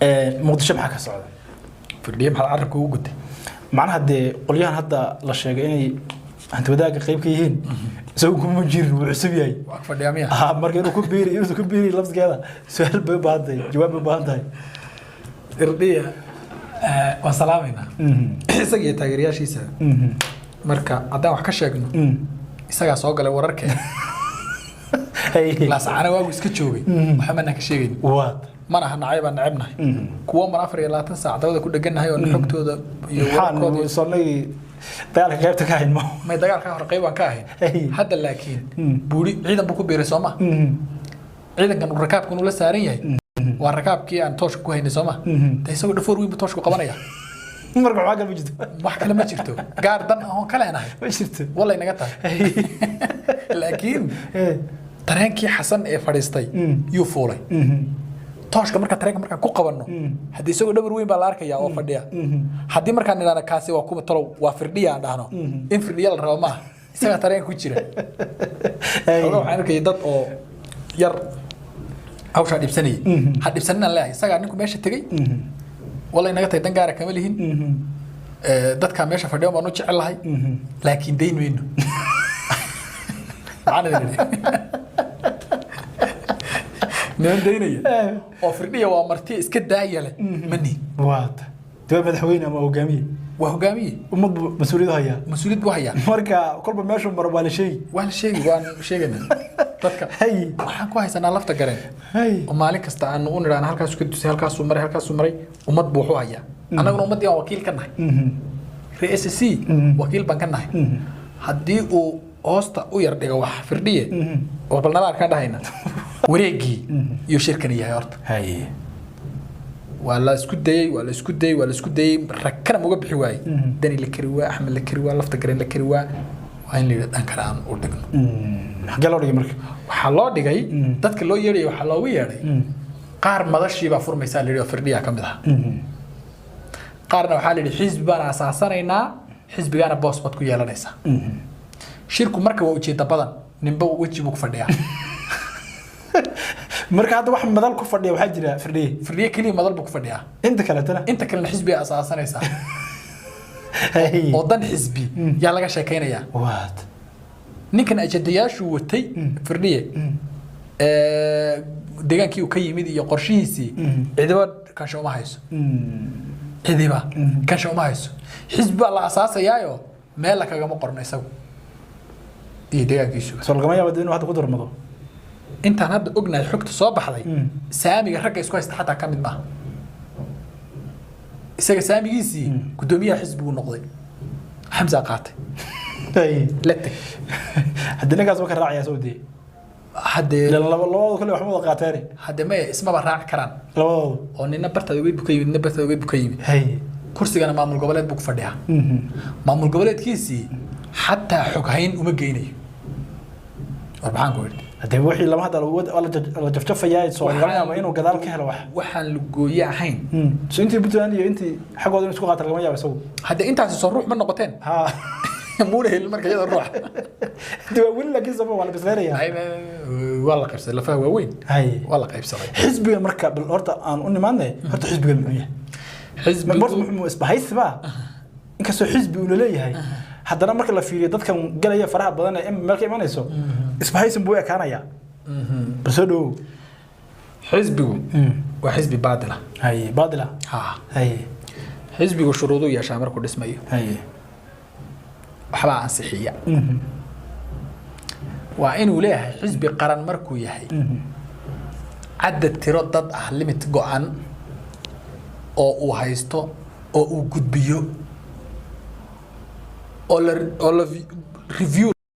Muqdisho maxaa ka socda? Firdhiye maxaad carabka ugu gutay? Macnaha dee qolyahan hadda la sheegay inay hanti wadaagga qayb ka yihiin, isagu kuma jirin, wuu cusub yahay. Waa fadhiyaa miya? Ah, marka inuu ku biiri, inuusan ku biiri laftigeeda su-aal bay u baahan tahay, jawaab bay u baahan tahay. Firdhiye waan salaamaynaa isaga iyo taageerayaashiisa. Marka haddaan wax ka sheegno, isagaa soo galay wararkee. Laascaana waagu iska joogay, waxba manaan ka sheegayn. Waad mana aha nacay baan necebnahay, kuwo mar 24 saac dabada ku dhegannahay oo xogtooda iyo wararkooda. Maxaan soonnagii dagaalka qaybta ka hayn ma? May, dagaalka hore qayb baan ka ahayn. Hadda laakiin buuri ciidan buu ku biiray, soo ma? Ciidankan uu rakaabkan uu la saaran yahay waa rakaabkii aan tooshka ku haynay, soo ma? De isagoo dhafoor weyn buu tooshku qabanaya. Marka waxaa kale ma jirto. Wax kale ma jirto, gaar dan ahoon ka leenahay ma jirto. Walay naga tahay, laakiin tareenkii Xasan ee fadhiistay yuu fuulay tooshka. Marka tareenka markaan ku qabanno, haddii isagoo dhabar weyn baa la arkaya oo fadhiya. Haddii markaan nidhahno kaasi waa kuwa talow, waa Firdhiya aan dhahno, in Firdhiya la rabo maaha, isagaa tareenka ku jira. Xogaa waxaan arkayay dad oo yar hawshaa dhibsanayay. Ha dhibsaninaan leeyahay, isagaa ninku meesha tegey. Walay naga tahay, dan gaara kama lihin. Dadkaa meesha fadhiya baan u jecel lahay, laakiin dayn mayno. Maxaan idin idhi? Niman daynaya oo Firdhiya waa marti iska daaya leh ma nihin. Waad dee madaxweyne ama hogaamiye. Waa hogaamiye. Ummad buu mas-uuliyad hayaa. Mas-uuliyad buu hayaa. Marka kolba meeshuu maro waa la sheegi. Waa la sheegi, waan sheegaynaa dadka. Waxaan ku haysanaa lafta gareen oo maalin kasta aanu u nidhaahno halkaasuu ka dusay, halkaasuu maray, halkaasuu maray. Ummad buu wuxuu hayaa, annaguna ummaddii aan wakiil ka nahay, reer SSC wakiil baan ka nahay. Haddii uu hoosta u yar dhigo wax Firdhiye oo bal nala arkaan dhahayna, wareegii iyo shirkani yahay horta. Waa la isku dayey, waa la isku dayey, waa la isku dayey, ragkana muga bixi waayey. Dani la kari waa, Axmed la kari waa, lafta gareen la kari waa, waa in la yidhi dhan kale aan u dhigno. Xaggee loo dhigay marka? Waxaa loo dhigay dadka loo yeedhaya, waxaa loogu yeedhay qaar madashii baa furmaysaa la yidhi oo Firdhiya ka mid ah. Qaarna waxaa la yidhi xisbi baan asaasanaynaa, xisbigaana boos baad ku yeelanaysaa. Shirku marka waa ujeeda badan, ninba weji buu ku fadhiyaa. Marka hadda wax madal ku fadhiya waxaa jira Firdhiye. Firdhiye keliya madal buu ku fadhiyaa. Inta kaletana? Inta kalena xisbi ay asaasanaysaa oo dan xisbi yaa laga sheekaynayaa. Waad Ninkan ajandayaashu watay Firdhiye, deegaankii uu ka yimid iyo qorshihiisii, cidiba kansha uma hayso, cidiba kansha uma hayso. Xisbi baa la asaasayaayo meel la kagama qorno isagu iyo deegaankiisuba. Soo lagama yaabo inuu hadda ku darmado? Intaan hadda ognahay, xogta soo baxday, saamiga ragga isku haysta xataa ka mid maaha isaga. Saamigiisii guddoomiyaha xisbigu noqday, Xamsa qaatay. La teg. Haddii ninkaas ma ka raacayaa soo dee? Haddee ilaan labadooda kale waxma wada qaateene. Hadde maya, ismaba raaci karaan. Labadooda. Oo nina bartaada ogeyd buu ka yimid, nina bartaada ogeyd buu ka yimid. Kursigana maamul goboleed buu ku fadhiyaa. Maamul goboleedkiisii xataa xog hayn uma geynayo. War maxaan ku idhi? Haddee wixii lama hadda waa la jafjafayaa, soo lagama yaabo inuu gadaal ka helo wax. Waxaan lugooye ahayn. So intii Puntland iyo intii xaggooda inuu isku qaata lagama yaabo isagu. Haddee intaasi soo ruux ma noqoteen? Ha. Muuna helin marka iyada ruux. Hadee waa weli, laakiin sama waa la bisleynaya. Waa la qaybsaday, lafaha waaweyn. Waa la qaybsaday. Xisbiga marka bal horta aan u nimaadnay, horta xisbigan muxuu yahay? Xisbigu horta muxuu isbahaysi ba, inkastoo xisbi uu leeyahay, haddana marka la fiiriyo dadkan galaya faraha badan ee meel ka imanayso, isbahaysin buu u ekaanayaa. Bal soo dhawow. Xisbigu waa xisbi baatila. Haye, baadila. Ha. Xisbigu shuruuduu yeeshaa markuu dhismayo. Waxbaa ansixiya. Waa inuu leeyahay xisbi qaran markuu yahay cadad tiro dad ah, limit go-an oo uu haysto oo uu gudbiyo oo la review.